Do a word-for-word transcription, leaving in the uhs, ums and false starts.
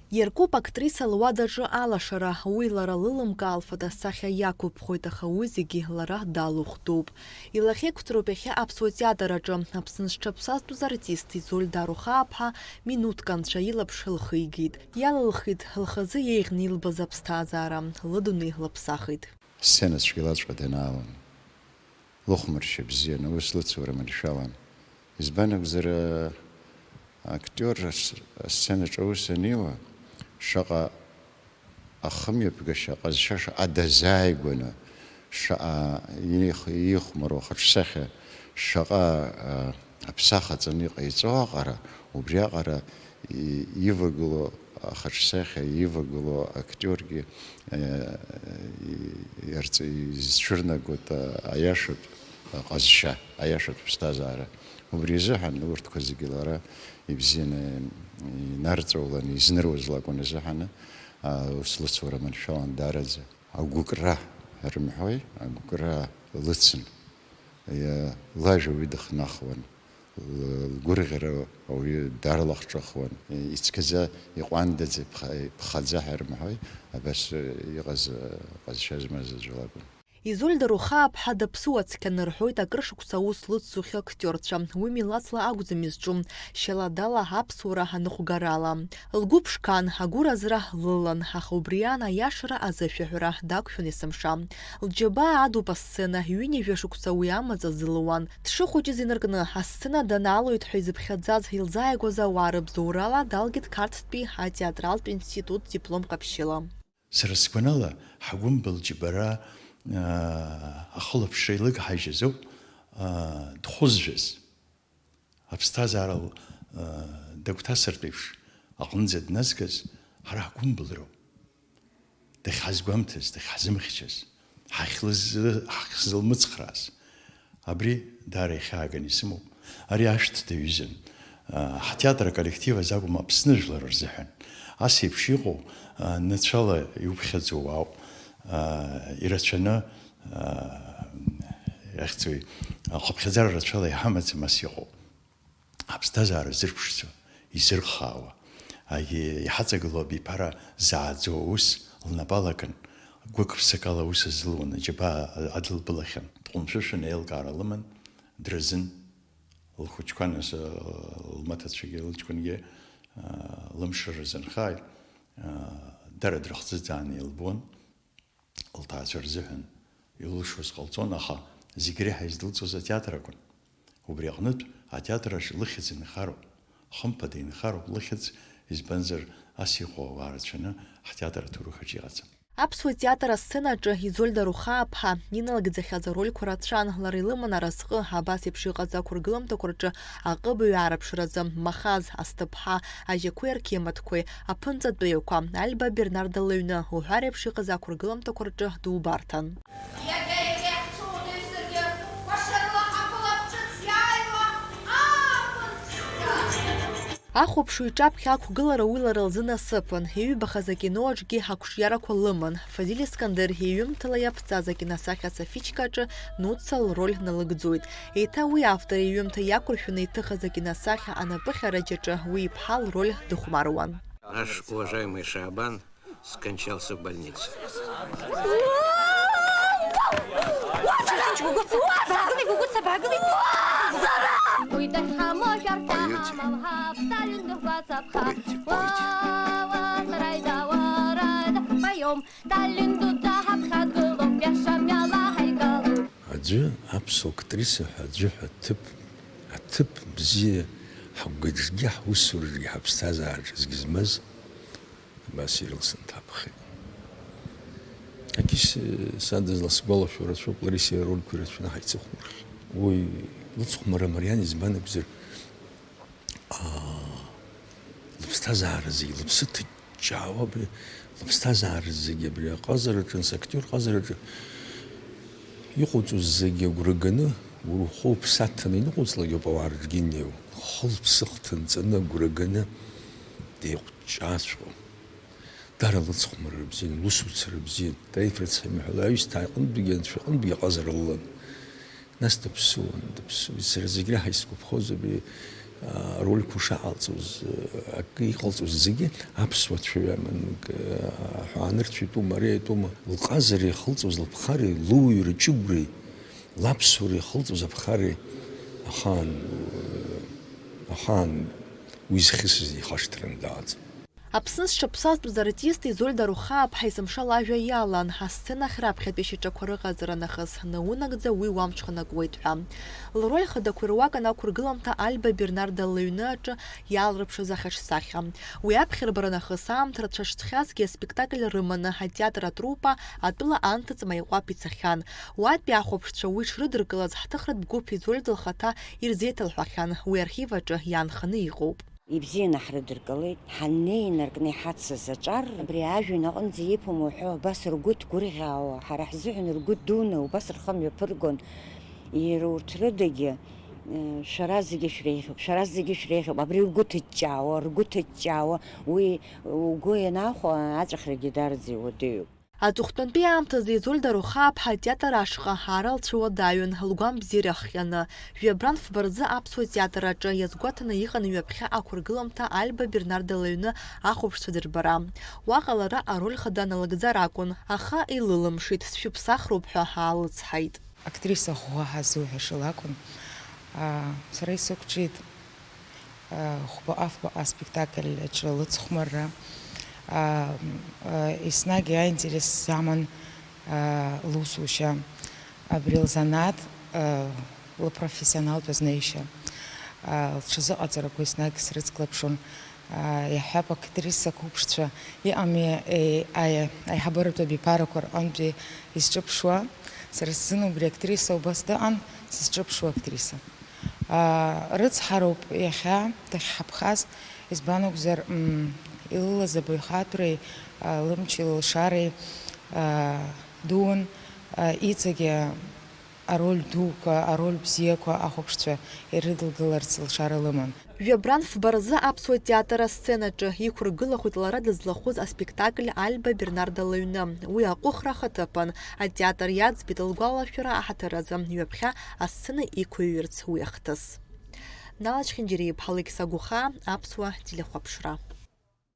Иаркуп актриса луадаҿы алашара, уи лара лылымкаа лфотосахьа иақәыԥхоит, аха уи зегьы лара далухтәуп. Илахьеиқәҵароуп иахьа аԥсуа театр аҿы, Аԥсны зҽаԥсазтәыз артист Изольда Арухаа-ԥҳа минуҭк анцәа илаԥш лхигеит. Иалылхит, лхазы еиӷьны илбаз аԥсҭазаара, лыдунеи лыԥсахит. Сцена цәгьалаҵәҟьа данаалон. Лыхәмаршьа бзиан, аус лыцура маншәалан. Избан акәзар, актиор ас-, асценаҿ аус аниуа, шаҟа ахымҩаԥгашьа, аҟазшьа шаҟа дазааигәаны, шаҟа иеих-, иихәмаруа ахаҿсахьа, шаҟа, а, аԥсахаҵаны иҟаиҵо аҟара, убри аҟара и-, ивагылоу ахаҿсахьа, ивагылоу актиоргьы, э, и-, иарҵ-, изцәырнагоит, а, аиашатә ҟазшьа, аиашатә ԥсҭазаара. Убри азыҳәан урҭқәа зегьы лара ибзианы инарҵаулан, изныруаз лакәын азыҳәаны, а, ус лыцура маншәалан даараӡа. Агәыкра рымҳәои, агәыкра лыцын. Иа-, лажәа уи дыхнахуан. Лгәырӷьара ауаҩы дарлахҿыхуан. Ицқьаӡа, иҟәандаӡа, иԥха-, иԥхаӡа ҳәа рымҳәои, абас иҟаз, ҟазшьа змаз аӡә лакәын. Изольда Рухаа-ԥҳа даԥсуа цқьаны рҳәоит акыр шықәса аус лыццухьоу актиорцәа. Уи милаҭла акәӡам изҿу, шьаладала аԥсуара аныҟәгарала. Лгәы ԥшқан, агәыразра лылан, аха убри аан аиашара азышәаҳәара дақәшәон есымша. Лџьабаа адуп асцена, ҩынҩажәа шықәса уи амаҵ азылуан. Дшыхәыҷыз инаркны, асцена данаалоит ҳәа изыԥхьаӡаз, илзааигәаз ауаа рыбзоурала далгеит Қарҭтәи атеатралтә институт диплом ҟаԥшьыла. Сара сгәанала, ҳгәымбыл џьбара, аа, ахылаԥшра илыгҳажьыз ауп, аа, дхәызжәаз. Аԥсҭазаара, аа, дагәҭасыртә еиԥш аҟынӡа дназгаз ҳара ҳгәымбылроуп. Дахьҳазгәамҭаз, дахьҳзымхьчаз, ҳахьлызы-, ҳахьзылмыцхрааз. Абри даара ихьааганы исымоуп. Ари ашәҭ даҩызан. Ҳтеатр аколлектив азы акәым, Аԥсны жәлар рзыҳәан. Ас еиԥш иҟоу, нацәала иуԥхьаӡоу ауп. Ирацәаны, иахьӡуи, ахыԥхьаӡара рацәала иҳамаӡам ас иҟоу. Аԥсҭазаара зырԥшӡо, изырхаауа, аи-, иҳаҵагылоу абиԥара зааӡо аус лнапы алакын, гәык-ԥсык ала аус азылуан, аџьабаа адылбылахьан. Дҟәымшәышәын, аилкаара лыман, дразын, лхәыҷқәа нас, лмаҭацәагьы, лыҷкәынгьы, лымшра рзынхааит, дара дрыхӡыӡааны илбон. Лҭаацәа рзыҳәан илылшоз ҟалҵон, аха зегь реиҳа издылҵоз атеатр акәын. Убри аҟнытә, атеатр аҿы лыхьӡ инхароуп, хымԥада инхароуп лыхьӡ, избанзар, ас иҟоу ауаа рацәаны ҳтеатр аҭоурых аҿы иҟаӡам. Аԥсуа театр асценаҿы Изольда Рухаа-ԥҳа иналгӡахьаз арольқәа рацәан, лара илыман аразҟы, абас еиԥш иҟаз ақәыргыламҭақәа рҿы аҟыбаҩ аарыԥшразы, Махаз, Асҭыԥҳа, Ажьақәеи Арқьиамаҭқәеи, Аԥынҵатәыҩақәа, Альба Бернарда лыҩны уҳәа реиԥш иҟаз ақәыргыламҭақәа рҿы дубарҭан. Иагьа-иагьа иаҳцәыуадаҩзаргьы, кәашарала ҳақәлап ҿыц иааиуа ааԥын цәгьа. Ахәаԥшыҩ иҿаԥхьа ақәгылара уи лара лзы насыԥын, иҩбахаз акино аҿгьы ақәҿиарақәа лыман. Фазиль Искандер иҩымҭала иаԥҵаз акиносахьа Софичка аҿы Нуца лроль налыгӡоит. Еиҭа уи автор иҩымҭа иақәыршәаны иҭыхыз акиносахьа Анапыхьараџьаҿы уи иԥҳа лроль дыхәмаруан. Наш уважаемый Шаабан скончался в больнице. Уи дахьҳамоу шәарҭа ҳамам ҳаԥсҭа ҩнык гәацаԥха. Уа, уа, лара ида, уара ида, поём. Таллин ду даҳаԥхьагылоуп, иаша мҩала ҳаигалоит. Аӡәы аԥсуа актриса ҳәа аӡәы ҳәа аҭыԥ, аҭыԥ бзиа ҳгәаҿгьы, ҳусураҿгьы, ҳаԥсҭазаараҿы зегь змаз абас ирылсны дҳаԥхеит. Акис, садыз ласгәалашәо рацәоуп, Лариса ирольқәа ирацәаны ҳаицыхәмархьеит. Уи лыцхәмара мариан, избан акәзар, аа, лыԥсҭазаара зегь, лыԥсы ҭыҷҷаауа абри, лыԥсҭазаара зегь абри аҟазараҿы, нас актиор ҟазараҿы иҟауҵоз зегь агәра ганы, уара ухы уԥсы аҭаны иныҟауҵалак ауп ауаа рҿгьы инеиуа. Лхы лыԥсы хҭынҵаны, агәра ганы деиҟәҷҷаҵәҟьон. Дара лыцхәмарра бзиан, лусуцара бзиан. Таиф рыцҳа имҳәала, аҩсҭаа иҟынтәигьы, анцәа иҟынтәигьы аҟазара ллан. Нас дыԥсуан, дыԥсуан. Сара зегь реиҳа исгәаԥхоз абри Арольқәа шаҟалҵоз, акы иҟалҵоз зегьы аԥсуа цәаҩаман, ак, аҳәаанырцәа итәума, ари итәума, лҟазара ихылҵуаз, лыԥхареи, луаҩра ҷыгәреи, лаԥсуара ихылҵуаз аԥхареи ахаан, ахаан уи зхьысыз ихашҭран дааӡ. Аԥсны зҽаԥсазтәыз артист Изольда Рухааԥҳа есымша лажәа иалан, асценахь раԥхьатәи шьаҿақәа рыҟаҵара нахыс, наунагӡа уи уамҽханакуеит ҳәа. Лроль хадақәа руак анақәыргыламҭа Альба Бернарда лыҩны аҿы иаалрыԥшыз ахаҿсахьа. Уи аԥхьарбара нахыс аамҭа рацәа шцәхьазгьы аспектакль рыманы атеатр атруппа атәыла анҭыҵ Маиҟәаԥ ицахьан. Уатәи ахәаԥшцәа уи шрыдыркылаз ҳҭыхратә гәыԥ Изольда лхаҭа ирзеиҭалҳәахьан, уи архив аҿы иаанханы иҟоуп. Ибзианы ҳрыдыркылеит. Ҳаннеи инаркны иҳацыз аҿар, абри ажәҩан аҟынӡа иԥом уҳәо, абас ргәы ҭгәырӷьаауа, ҳара ҳзыҳәан ргәы дуны, убас рхы мҩаԥыргон. Иара урҭ рыдагьы, э, шәара зегьы шәреиӷьуп, шәара зегьы шәреиӷьуп, абри ргәы ҭыҷҷаауа, ргәы ҭыҷҷаауа, уи угәы ианахәа, аҵәахрагьы дарӡа иуадаҩуп. Аҵыхәтәантәи аамҭазы Изольда Рухааԥҳа атеатр ашҟа аара лцәыуадаҩын, лгәамбзиара ахҟьаны. Жәабран фба рзы аԥсуа театр аҿы иазгәаҭаны иҟан ҩаԥхьа ақәыргыламҭа Альба Бернарда лыҩны ахәаԥшцәа дырбара. Уаҟа лара ароль хада налыгӡар акәын, аха илылымшеит, сшәыԥсахроуп ҳәа аалыцҳаит. Актриса ӷәӷәа ҳазуҳәаша лакәын. Аа, сара исықәҿиеит. Хәбаҟа-фбаҟа аспектакль аҿы лыцхәмарра, еснагь аинтерес аман лусушьа, абри лзанааҭ лыпрофессионалтә азнеишьа, лҽазыҟаҵарақәа еснагь срыцклаԥшон. Иаҳҳәап, актриса қәыԥшцәа иҟами, аиҳабыратә абиԥарақәа рҟынтәи изҿыԥшуа, сара сзын убри актриса убас дыҟан, сызҿыԥшуа актриса. Рыцҳароуп иахьа дахьҳаԥхаз, избан акәзар, илылаз абаҩхатәреи, лымчи лылшареи дуун, иҵегьы ароль дуқәа, ароль бзиақәа ахәаԥшцәа ирыдылгаларц лшара лыман. Жәабран фба рзы аԥсуа театр асценаҿы иқәыргылахоит лара дызлахәыз аспектакль Альба Бернарда лыҩны. Уи аҟәыхра ахаҭыԥан, атеатр иаӡбеит лгәалашәара аҳаҭыр азы, ҩаԥхьа асцена иқәыҩырц уи ахҭыс. Нала Чхинџьариа-иԥҳа Алықьса Гәыхаа, аԥсуа телехәаԥшра.